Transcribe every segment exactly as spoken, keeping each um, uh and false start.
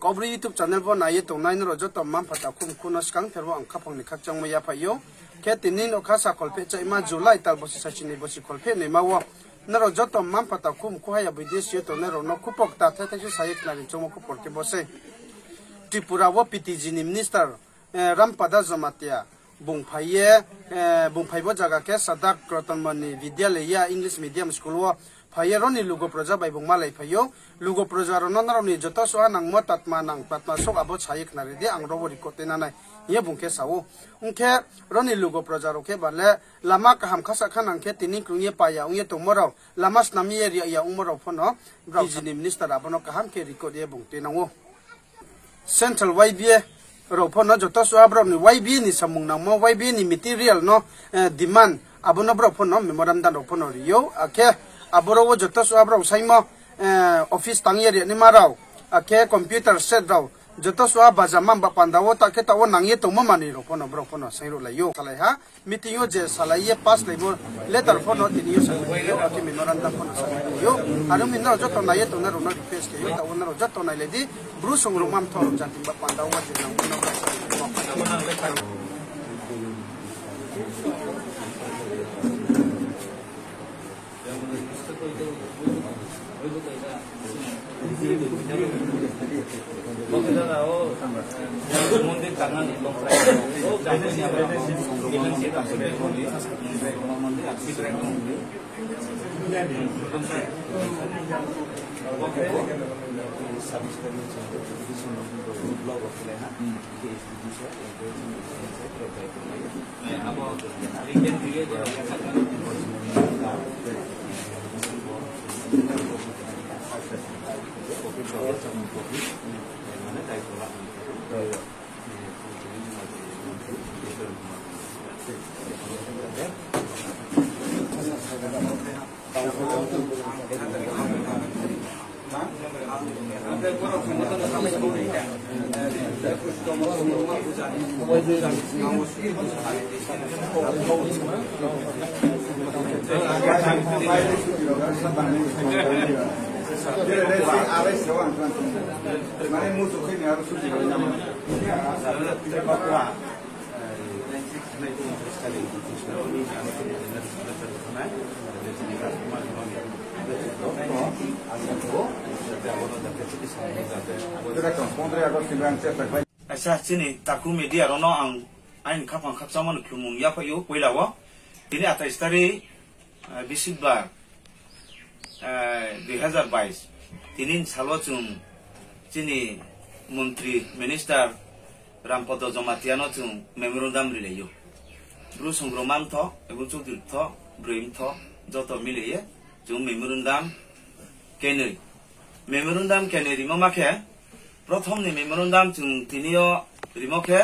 Kaubru YouTube channel bo nai ye tongnai nrao joto mma-mpha takhu mkhu no skang phermo ang khaphang ni khakchangmo yaphaih ou. Khe tini nokha sa kholpheh chaima July tal bosi saichini bosi kholpheh naima wo nrao joto mma-mpha takhu mkhu haya boi desi ye tongnai rao no khupok ta thai thai se sa ye khnari choungmo khupor khe bo sei. Tripura wo P T G ni minister, eh, Rampada Jamatia, bung phai ye, eh, bung phai bo zaga khe Sadar Ratanmani Vidyalaya English Medium School wo phai ye rao ni lugo proja bai bung malai phai ou. Lugo proja rao no nrao ni joto suha nangmo tatma nang tatma souh abo sa ye khnari di, ang rao wo record tui nanai, hing ye bung khe sa ou. Ong khe rao ni lugo proja rao khe ba le lama kaham khasa kha nang khe tini krung ye paya ong ye tongmo rao, lama snam ye ri ya ongmo rao pho no brao P T G ni minister abo no kaham khe record ye bung tui nang ou. Central Y B A rao pho no joto suha brao ni Y B A ni samung nangmo, Y B A ni material no, eh, demand, abo no brao pho no memorandum rao pho no ri ou. Akhe aboro wo joto suha brao saingmo, eh, office tang ye ri naima rao, akhe computer set rao, joto suha baja mamba panda wo ta khe taoh wo nang ye tongmo manoi rao pho no brao pho no saing ruhlai ou. Salai ha, meeting yo je salai ye pass laimo letter pho no tini yo salai ou, akhe memorandum pho no salai ou. Aro mi nrao joto nai ye tongnai rao no request khe ou, taoh wo nrao joto nailai di, Bru Songrongma Mtho rao jati ba panda wo je nang pho no Aisa chini takhu media rao no ang aini khaphang khakchangmo ni khlumung yaphaih ou poila wo. Tini athais tari, eh, Bisitbar, eh, dui hazar bais. Tini ni sal wo chung chini montri, minister Rampada Jamatia no chung memorandum rilai ou. Bru Songrongma Mtho, ebong Chaudhuri Mtho, Broi Mtho, joto mile ye chung memorandum kenoi. Memorandum kenoi rimo ma khe, prothom ni memorandum chung tini yo rimo khe,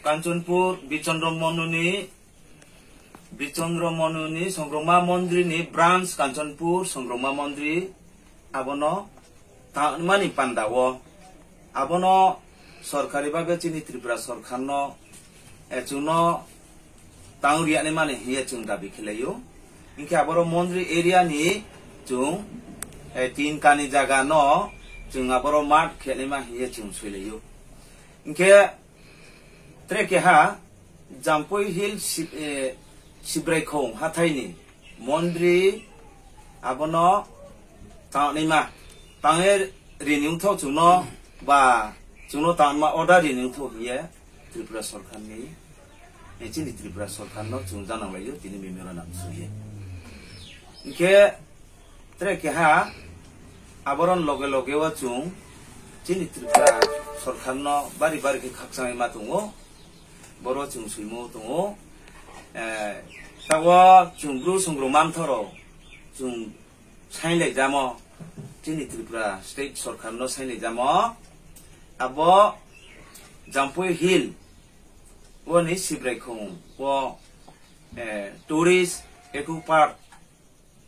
Kanchanpur Bichondro Monu ni, Bichondro Monu ni Songrongma Mondri ni branch Kanchanpur Songrongma Mondri, abo no tangmani panda wo, abo no sorkari babe chini Tripura sorkar no, eh, chung no tang ri ya naimani hing ye chung dabi khelai ou. Hing khe aboro Mondri area ni chung, eh, tin kani zaga no chung aboro mat khe naima hing ye chung soilai ou. Hing khe tre keha Jampui Hill Sib-, eh, Sibraikhong hathái ni Mondri abo no tang naima, tang ye rini ongthou chung no, ba chung no tangma order rini ongthou hing ye Tripura sorkar ni, eh, chini Tripura sorkar no chung jananglai ou tini memorandum soi ye. Hing khe tre keha, aboro ni loge loge wo chung chini Tripura sorkar no bari bari khe khakchangma tong ou, boro chung soimo tong ou, eh, taoh wo chung Bru Songrongma Mtho rao chung sainglai jamo, chini Tripura state sorkar no sainglai jamo, abo Jampui Hill wo ni Sibraikhong wo, eh, tourist eco park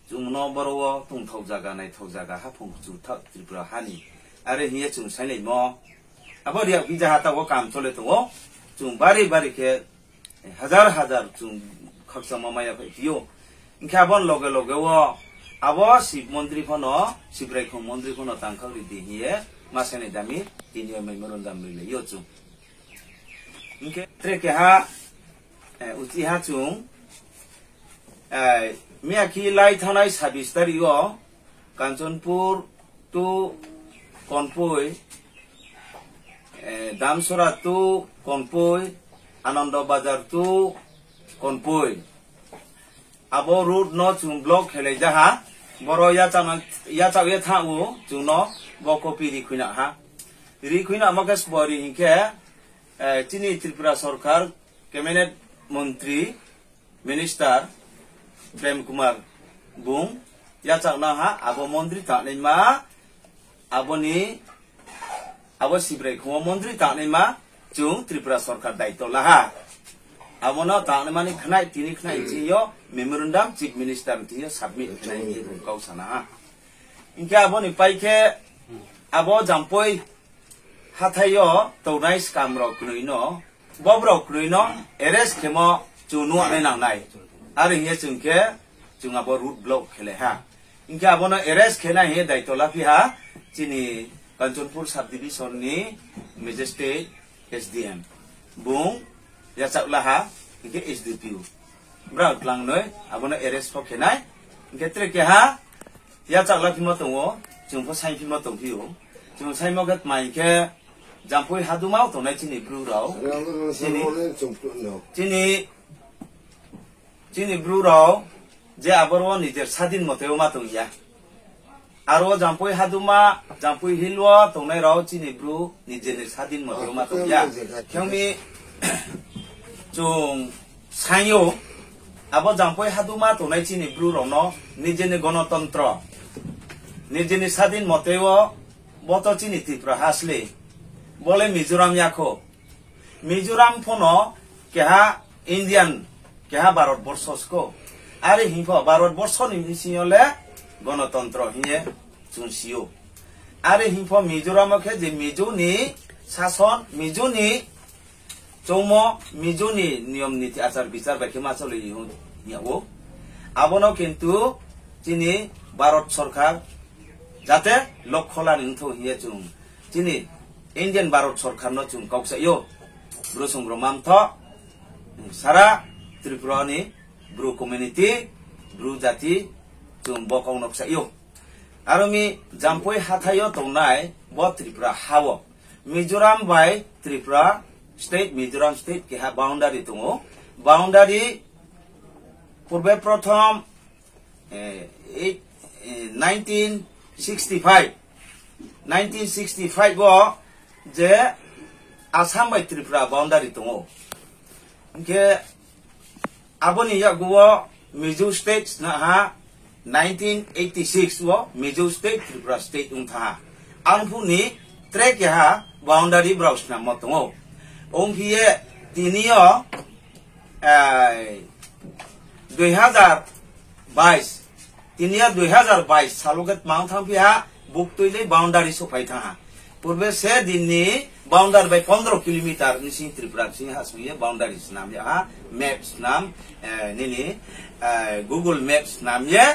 chung no boro wo tongthao zaga, naithao zaga, haphung kchu tha Tripura ha ni. Are hing ye chung sainglaimo. Abo ri ya phi jaha taoh wo kam chole tong ou. Chung bari bari khe hazar hazar chung khakchangma mai ya phai phi ou. Hing khe abo ni loge loge wo abo Sib Mondri pho no, Sibraikhong Mondri pho no tangkhak ri di hing ye ma sanai dami, tini yo memorandum rilai yo chung. Hing khe tre keha, eh, uchih ha chung, eh, miya khe lai thanngnai sabis tarik yo Kanchanpur to Konpoi, eh, Damsora to Konpoi, Anando Bazar to Konpoi. Abo road no chung block khelai ja ha, boro yachak ye thanng ou, chung no bo copy ri khuina ha. Ri khuinamo khe sbo ri hing khe, eh, chini Tripura sorkar cabinet montri, minister Prem Kumar bung yachak nang ha, abo montri tangnaima, abo ni, abo Sibrai khongmo montri tangnaima, chung Tripura sorkar daito la ha. Abo no tangnaima ni khnai, tini khnai chini yo memorandum chief minister ni thing yo submit khnai hing ye bung kau sana ha. Hing khe abo ni pai khe abo Jampoi hathái yo tongnai skam rao knoi no, bo brao knoi no arrest khemo chung nuh nai nang nai. Are hing ye chung khe chung abo road block khelai ha. Hing khe abo no arrest khe nai hing ye daito laphi ha chini Kanchanpur subdivision ni magistrate, S D M. Bung yachak la ha, hing khe S D P O. Brao tlangnoi abo no arrest pho khe nai. Hing khe tre keha yachak laphimo tong ou, chung pho saingphimo tongphi ou. Chung saingmo khe tma hing khe Jampoi haduma wo tongnai chini Bru rao, chini, chini Bru rao je aboro wo nijer sadin mote wo ma tong ya. Aro Jampoi haduma, Jampoi hill wo tongnai rao chini Bru nijer ni sadin mote wo ma tong ya. Khe ong mi chung saing ou, abo Jampoi haduma tongnai chini Bru rao no nijer ni gonotontro, nijer ni sadin mote wo, bo to chini Tripura ha sle, bo le Mizoram ya kho. Mizoram pho no keha Indian, keha Bharat borso sko. Are hing pho Bharat borso ni bsing yo le gonotontro hing ye chung si ou. Are hing pho Mizoram wo khe je Mizo ni sason, Mizo ni chongmo, Mizo ni niyom niti achar bichar bai khe ma cholai hing yag ou. Abo no kintu chini Bharat sorkar jate lokho la ni ongthou hing ye chung chini Indian Bharat sorkar no chung kau kchaih ou. Bru song Bru ma mthoh, sara Tripura ni Bru community, Bru jati, chung bo kau no kchaih ou. Aro mi Jampoi hathái yo tongnai bo Tripura ha wo Mizoram bai Tripura state, Mizoram state keha boundary tong ou. Boundary purbe prothom, eh, eight, eh, nineteen sixty-five, nineteen sixty-five wo je Assam bai Tripura boundary tong ou. Hing khe abo ni yakgu wo Mizo state sna ha, nineteen eighty-six wo Mizo state, Tripura state ong thanng ha. Arphuh ni tre keha boundary brao snammo tong ou. Ongphi ye tini yo, eh, দুই হাজার বাইশ, tini yo দুই হাজার বাইশ sal wo khe tma ong thanngphi ha, buktui le boundary souhphai thanng ha. Purbe se din ni boundary bai পনেরো kilometer bsing Tripura bsing ha song ye boundary snam ya ha, map snam, eh, nini, eh, Google Map snam ye,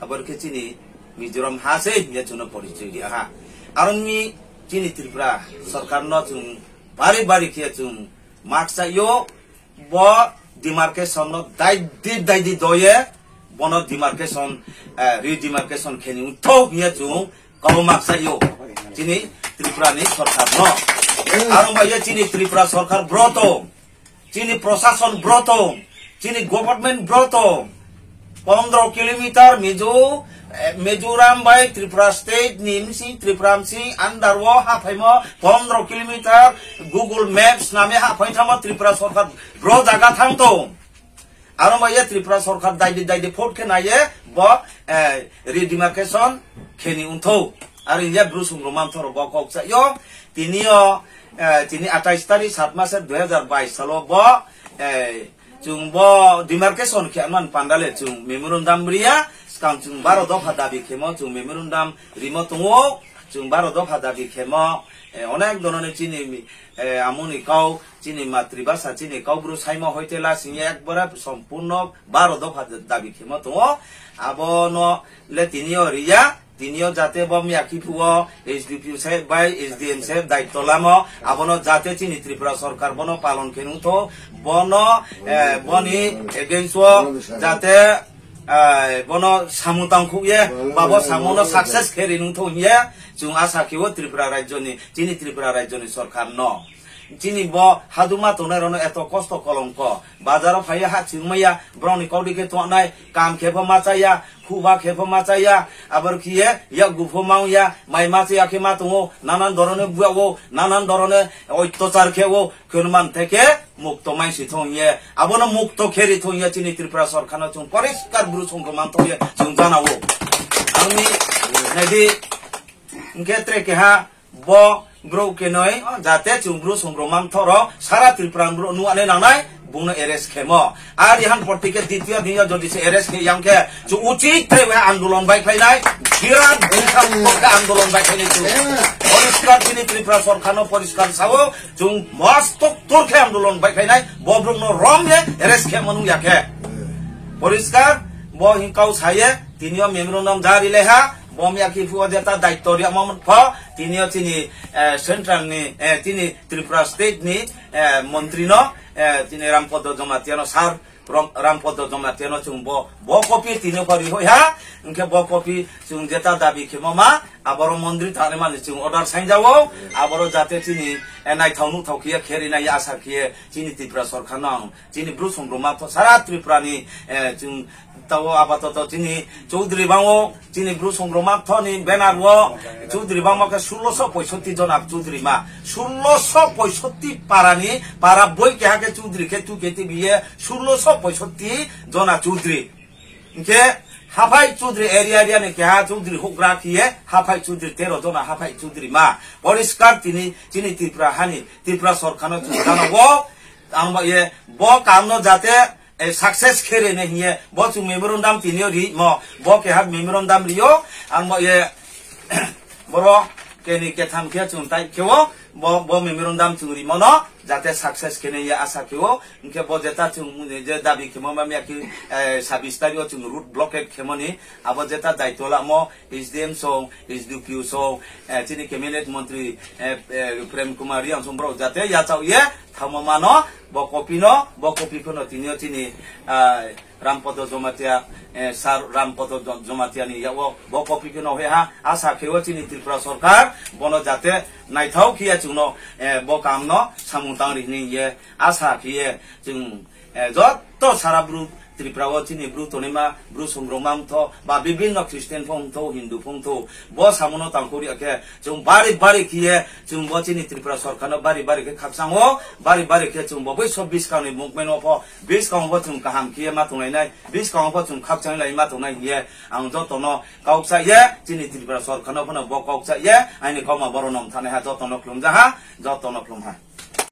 abor khe chini Mizoram ha se hing ye chung no পরিচয় ri ha. Aro mi chini Tripura sorkar no chung bari bari khe chung ma kchaih ou, bo demarcation no daidi daidi do ye, bo no demarcation, eh, redemarcation khe ni ongthou hing ye chung kau ma kchaih ou. Chini Tripura ni sorkar no. Aro bai ye chini Tripura sorkar bro tong, chini prosason bro tong, chini government bro tong. পনেরো kilometer Mizo, eh, Mizoram bai Tripura state ni bsing, Tripura bsing under wo haphaimo পনেরো kilometer Google Map snam ye haphaimo Tripura sorkar bro zaga thanng tong. Aro bai ye Tripura sorkar daidi daidi vote khe nai ye bo, eh, redemarcation khe ni ongthou. Are hing ye Bru song Bru ma mthoh rao bo kau kchaih ou. Tini yo, eh, tini আঠাশ তারিখ সাত মাসের দুই হাজার বাইশ sal wo bo, eh, chung bo demarcation khe man panda le chung memorandum ri ya, skang chung বারো দফা দাবি khemo chung memorandum rimo tong ou, chung বারো দফা দাবি khemo, eh, onek dono ni chini, eh, amung ni kau, chini মাতৃভাষা, chini Kaubru saimo hoite lasing ye ekbare সম্পূর্ণ বারো দফা দাবি khemo tong ou, abo no le tini yo ri ya, Tini yo jate bo miyakhi phuh wo S D P O saheb bai S D M saheb daityo lamo, abo no jate chini Tripura sorkar bo no palon khe nung thou, bo no, bo ni against wo jate bo no samung tangkhouh ye, ba bo samung no success khe ri nung thou hing ye, chung asa khe ou Tripura rajyo ni, chini Tripura rajyo ni sorkar no. Chini bo haduma tongnai rao no eto kosto kolongko. Bazar wo phai ye hahching mai ya, brao ni kaudi khe tongnai, kam khe pho ma chá ya, khuba khe pho ma chá ya, aboro khe ye yakgu pho ma ong ya, mai ma chá ya khe ma tong ou, nanan dorone bua ou, nanan dorone oityochar khe ou, khe no man thai khe mukto mai si thou hing ye, abo no mukto khe ri thou hing ye chini Tripura sorkar no chung poriskar Bru Songrongma Mthoh ye chung jana ou. Ang ni nai di, hing khe tre keha bo brouh khe noi, jate chung Bru Songrongma Mthoh rao sara Tripura ni brouh nuh nai nang nai, bung no arrest khemo. Are han porti khe ditio din yo jodi se arrest khe yang khe, chung uchih tre waiha andolon baihkhlai nai, birat bingkha khe andolon baihkhlai nai chung. Poriskar chini Tripura sorkar no poriskar sa ou, chung mostok tur khe andolon baihkhlai nai, bo brouh no rom ye arrest khemo nuh ya khe. Poriskar, bo hing kau sa ye, tini yo memorandum jari le ha, bo miyakhi phuh wo jeta daityo ri yamo pho, tini yo chini central ni, chini Tripura state ni montri no, chini Rampodo Jamatia no, sir, Ram-, Rampodo Jamatia no chung bo, bo copy tini yo pho ri hoih ha, hing khe bo copy chung jeta dabi khemo ma, aboro montri thanaima ni chung order saingja ou, aboro jate chini naithao nuhthao khe ye khe ri nai ye asa khe ye chini Tripura sorkar no ang, chini Bru Songrongma Mthoh sara Tripura ni, chung taoh wo apatoto chini Choudri bang ou, chini Bru Songrongma Mthoh ni banner wo Choudri bangmo khe sulloso poisotti jona Choudri ma. Sulloso poisotti para ni, para boi keha khe Choudri khe tu khe tibi ye sulloso poisotti jona Choudri. Hing khe haphai Choudri area area ni keha Choudri houhgra khe ye haphai Choudri tero jona haphai Choudri ma. Poriskar tini chini Tripura ha ni, Tripura sorkar no chung jana ou, ang ba ye bo kam no jate success khe ri nai hing ye, bo chung memorandum tini yo rimo, bo keha memorandum ri ou, ang ba ye, boro keni ketham khe chung tai khe ou, bo, bo memorandum chung rimo no jate success khe nai ye asa khe ou, hing khe bo jeta chung je dabi khemo ma miyakhi, sabis tarik wo chung road blockade khemo ni, abo jeta daityo lamo, S D M song, S D P O song, chini cabinet montri, Prem Kumar Reang song brouh jate yachaoh ye thanngmo ma no, bo copy no, bo copy pho no tini yo chini, Rampodo Jamatia, sir Rampodo Jo-, Jamatia ni yak wo bo copy pho no hoih ha, asa khe ou chini Tripura sorkar bo no jate naithao khe ye chung no, bo kam no samung tang ri hing ye asa khe ye chung, joto sara Bru Tripura wo chini Bru tongnaima, Bru Songrongma Mthoh, ba bibhinno Christian pho ong thou, Hindu pho ong thou, bo samung no tangkhouh ri ya khe, chung bari bari khe ye, chung bo chini Tripura sorkar no bari bari khe khakchang ou, bari bari khe chung bo boiso buskang ni movement wo pho, buskang wo pho chung kaham khe ye ma tonglai nai, buskang wo pho chung khakchanglai ma tongnai hing ye, ang joto no kau kcha ye, chini Tripura sorkar no pho no bo kau kcha ye, aini kauma boro no mthanaiha joto no khlumja ha, joto no khlum ha.